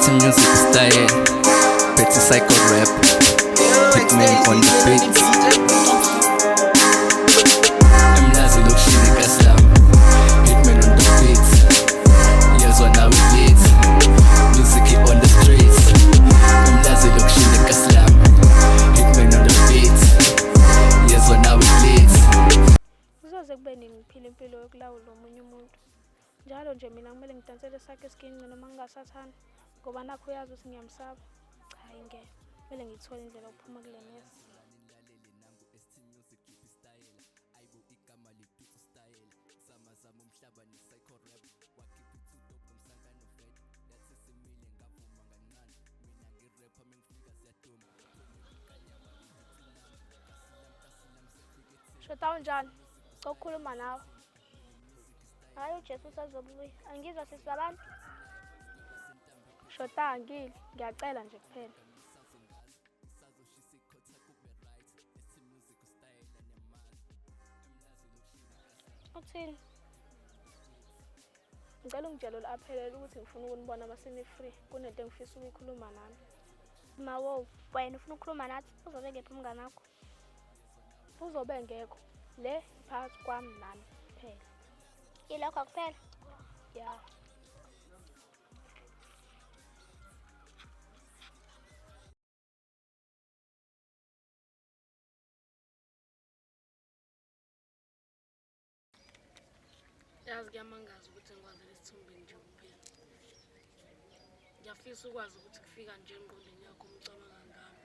ST Music style, Betty Psycho Rap, Hitman on the beat. Emlazi lokishini kaSlam, Hitman on the beat. Yezwa nawe beat, music on the streets. Emlazi lokishini kaSlam, Hitman on the beat. Yezwa nawe beat. Kuzoze kube nini ngiphila impilo yokulawula omunye umuntu? Njalo nje mina kumele ngidansele sakhe isiginci noma ngingasathandi ngoba nakho uyazi ukuthi ngiyamsaba. Cha ingeke. Kumele ngiyithole indlela yokuphuma kule mess. Shota unjani? Cela ukukhuluma nawe. Hayi uJesu usazobuya. Angizwa sisi wabantu. Shota angile, ngiyacela nje kuphela. Uthini? Ngicela ungitshele aphelele ukuthi ngifuna ukunibona masini free. Kunento engifisa ukuyikhuluma nami. Mawo, wena ufuna ukukhuluma nathi? Uzobe ngephi umngane wakho? Uzobe engekho. Le phakathi kwami nami kuphela. Ilokho kuphela. Ya. Yazi kuyamangaza ukuthi ngikwazele esithombeni nje kuphela. Ngiyafisa ukwazi ukuthi kufika nje engqondweni yakho uma ucabanga ngami.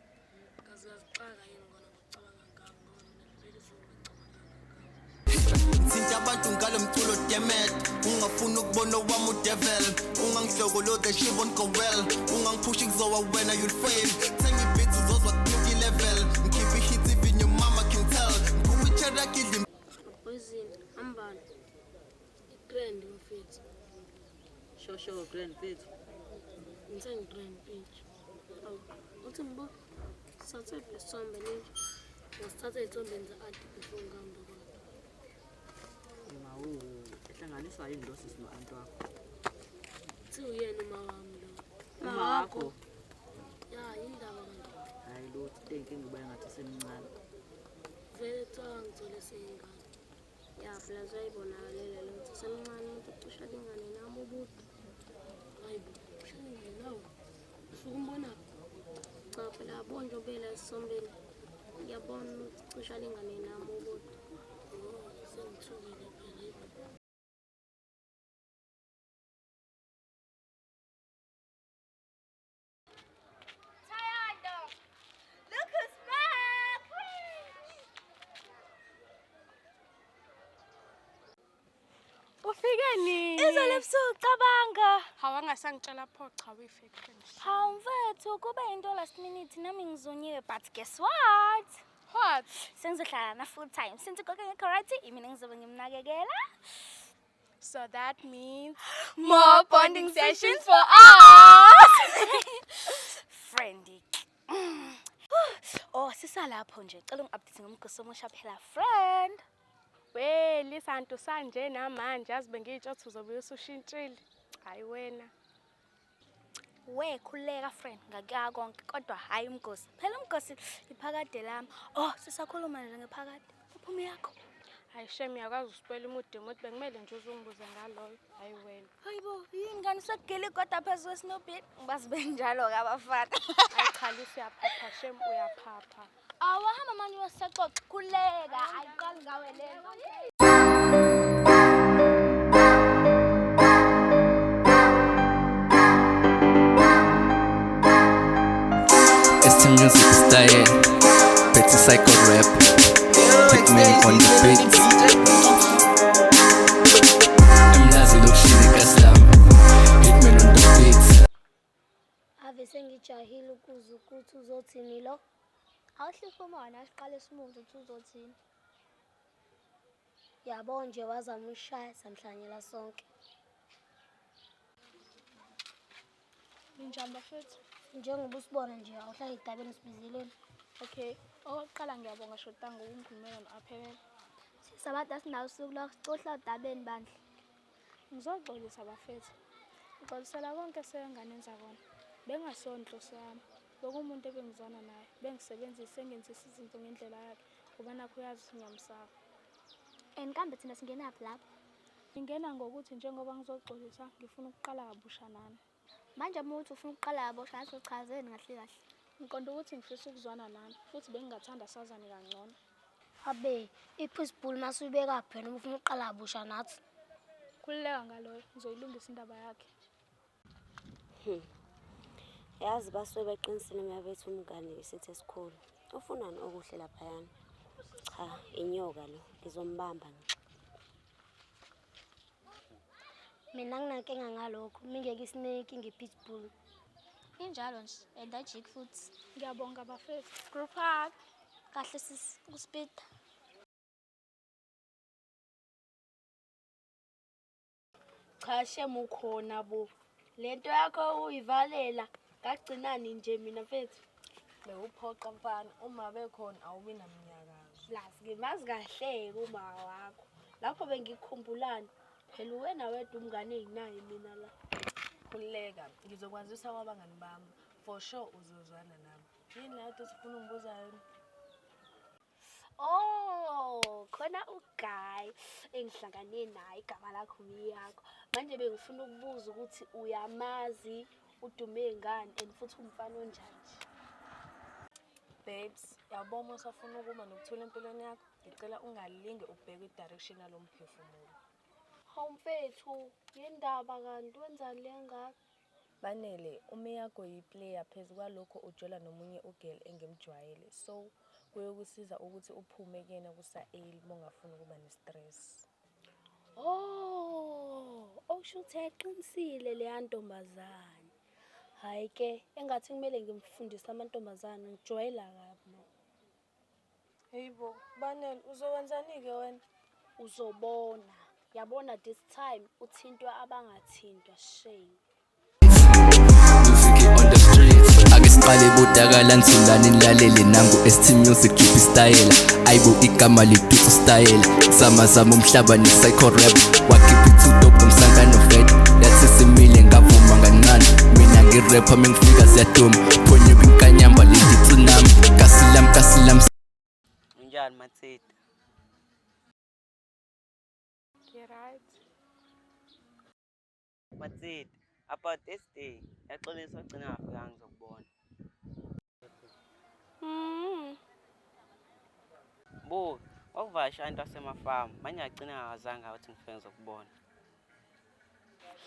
Kaze uyazixaka yini kona ngokucabanga ngami ngoba mina ngivele sengingacabanganga ngami. Thinta abantu ngalo mculo dammit. Ungafuni ukubona owami udevil. Ungangihlokolozi the shit won't go well. Ungangiphushi kuzowa wena you'll fail. Thenga i-beats uzozwa kunyuka i-level. Ngikhiphe i-hits even your mama can tell. Ngiphuma i-cherry yakhe. Poison, ambani. I-grand mfethu. Sho sho grand mfethu. Ngithe ngi-grand mfethu. Awu, uthi ngibuka. Sithathe isithombe ninje. Ngasithatha ey'thombeni ze-anti before ngihambe kodwa. Mawu, ehlanganiswa yini lo sisi no-anti wakho? Kuthiwa uyena uma wami lo. Uma wakho? Ya, yindaba kanti. Hayi lutho, into eyinkinga uba engathi usemncane. Vele kuthiwa ngithole seyingane. Ya, plus uyayibonakalela lo ukuthi usemncane umuntu ucishe alingane nami ubude. Hayi bo, ucishe alingane nawe. Usuke umbonaphi? Cha phela yabo nje ubela esithombeni. Ngiyabona ukuthi ucishe alingane nami ubude. Oh, sengithukile phela hayi bo. Thayando! Look who's back! Ufike nini? Izolo ebusuku cabanga. Hawu angasangitshela pho cha uyi-fake friend. Hawu mfethu kube into last minute nami ngizonyiwe but guess what? What? Sengizohlala na full time. Since ugogo engekho right, imina ngizobe ngimnakekela. So that means more bonding sessions for us. Friendy. Oh, sisalapho nje. Cela ungi-update ngomgosi omusha phela friend. We lisantu sanje namanje yazi bengiyitsho ukuthi uzobe usushintshile. Hayi wena. We khululeka friend, ngakuya konke kodwa hayi umgosi. Phela umgosi iphakade lami. Oh, sisakhuluma nje ngephakade. Uphume yakho. Hayi shem uyakwazi usipela umudimu ukuthi bekumele nje uzungibuze ngaloyo. Hayi wena. Hayibo, yini ngani sekugile igoda phezu kwesinobhini? Ngibazi benjalo-ke abafana. Hayi cha Lisa uyaphapha shem uyaphapha. Awahamba manje uyosaxoxa, khululeka. Ayiqali ngawe lento. ST Music style, Betty Psycho Rap, Hitman on the beat. Emlazi lokishini kaSlam, Hitman on the beat. Ave sengijahile ukuzwa ukuthi uzothini lo. Awuhlike umona asiqale simuzwe ukuthi uzothini. Yabo nje wazama ushaya samhlanyela sonke. Ninjani bafethu? Njengoba usibona nje awuhlale edabeni sibizeleni. Okay, okokuqala ngiyabonga Shota ngokungikhulumela no-Aphelele. Sisabantu asinawo usuku lokucohla odabeni bandla. Ngizoxolisa bafethu. Ngixolisela konke esenganenza kona. Bengasonhloso yami. Bekuwumuntu ebengizwana naye, bengisebenzisa engenzisa izinto ngendlela yakhe ngoba nakhu uyazi ukuthi ngiyamsaba. And kambe thina singenaphi lapho? Ngingena ngokuthi njengoba ngizoxolisa ngifuna ukuqala kabusha nani. Manje uma uthi ufuna ukuqala kabusha ngathi uchazeni kahle kahle. Ngiqonda ukuthi ngifisa ukuzwana nani futhi bengingathanda sazane kangcono. Abe, i-pitbull masuyibeka phela uma ufuna ukuqala kabusha nathi. Khululeka ngaloyo, ngizoyilungisa indaba yakhe. Yazi basuke beqinisile uma bethi umngane isitha esikhulu. Ufunani okuhle laphayana? Cha, inyoka lo, ngizombamba nje. Mina nginankinga ngalokho, mingeke isineke nge-pitbull. Injalo nje, and ajiki futhi. Ngiyabonga bafethu. Group hug. Kahle sisi, ukuspeeda. Cha shem ukhona bo. Lento yakho uyivalela ngagcinani nje mina mfethu. Bewuphoqa mfana, uma bekhona awubi namnyakazo. Plus ngimazi kahle uma wakho. Lapho bengikukhumbulani. Phela uwena wedwa umngane enginaye mina la. Khululeka, ngizokwazisa kwabangani bami. For sure uzozwana nami. Yini la kade ufuna ungibuza yona? Oh, khona uguy engihlangane naye igama lakho Miyakho. Manje bengifuna ukubuza ukuthi uyamazi udume ngani and futhi umfana onjani nje. Babes, yabo uma usafuna ukuma nokuthula empilweni yakho, ngicela ungalinge ubheke i-direction yalo mphefumulo. Hawu mfethu, yindaba kanti wenzani le ngaka? Banele, uMiyako yi-player phezu kwalokho ujola nomunye ugirl engimjwayele. So, kuyokusiza ukuthi uphume kuyena kusa-early uma ungafuni ukuba ne-stress. Oh, okusho ukuthi yaqinisile leya ntombazane. Hhayi ke, engathi kumele ngimfundise amantombazane, ngijwayela kabi lo. Hey bo, Banele, uzokwenzani-ke wena? Uzobona. Yabona this time uthintwa abangathintwa shame. Music on the streets. Ake siqale budakala nithulani nilalele nangu ST Music drip style. Ayibo igama lethu style. Zama zama umhlaba ne psycho rap. Wakhipha ithuto nomsangano vet. Yathi simile ngavuma kancane. Mina ngirapper mengifika siyaduma. Phonyuka inkanyamba leli tsunami. Kasilam kasilam. Unjani Matsita? Ngi-right. Matsita, about this day, yaxolisa wagcina ngafikanga ngizokubona. Buka, wakuvakasha into wasemafamu, manje ngagcina ngakazange ukuthi ngifike ngizokubona.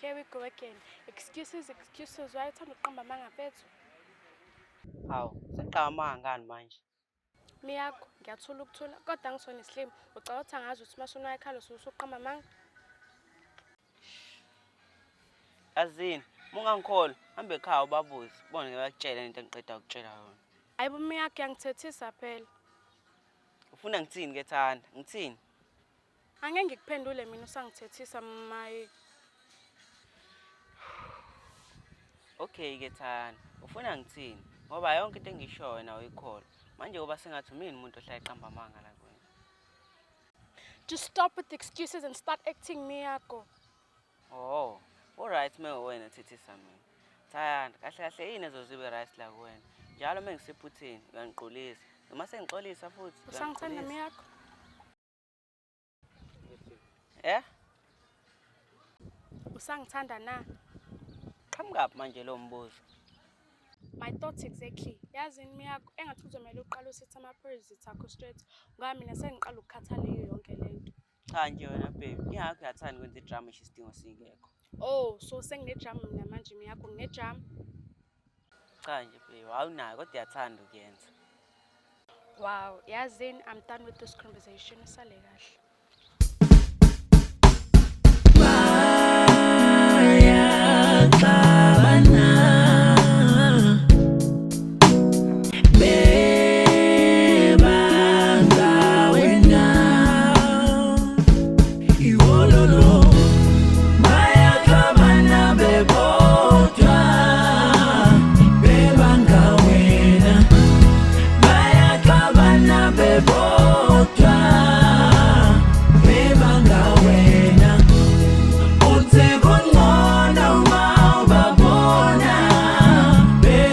Here we go again. Excuses, excuses. Why uthanda ukuqamba amanga mfethu? Hawu, seqamba ngani manje? Miyakho, ngiyathula ukuthula kodwa angisona isilima. Ucabanga ukuthi angazi ukuthi masona ekhala usuqamba amanga? Yazini, mungangikholwa, hambe ekhaya ubabuze, ubone ngeke bakutshele into engiqeda ukutshela yona. Hayibo Miyakho, uyangithethisa phela. Ufuna ngithini ke Thanda? Ngithini? Angeke ngikuphendule mina usangithethisa maye. Okay ke Thanda, ufuna ngithini? Ngoba yonke into engishoyo wena uyikholwa. Manje kuba sengathi umini umuntu ohlala eqamba amanga la kuwena. Just stop with the excuses and start acting Miyako. Oh, uright uma wena thethisa mina. Thanda, kahle kahle yini ezozibe right la kuwena? Njalo uma ngisephutheni uyangiqolisa. Noma sengixolisa futhi Usangithanda uyangiqolisa. Miyako? Eh? Usangithanda na? Qhamukaphi manje lo mbuzo? My thoughts exactly. Yazini Miyako, engathi kuzomele uqale usithi ama-parasites akho straight. Ngoba mina sengiqala ukukhathala yiyo yonke lento. Cha nje wena baby, ingakho uyathanda ukwenza idrama isho isidingo singekho. Oh, so senginedrama mina manje Miyako, nginedrama. Cha nje baby, awunayo kodwa uyathanda ukuyenza. Wow, yazini I'm done with this conversation. Usale kahle.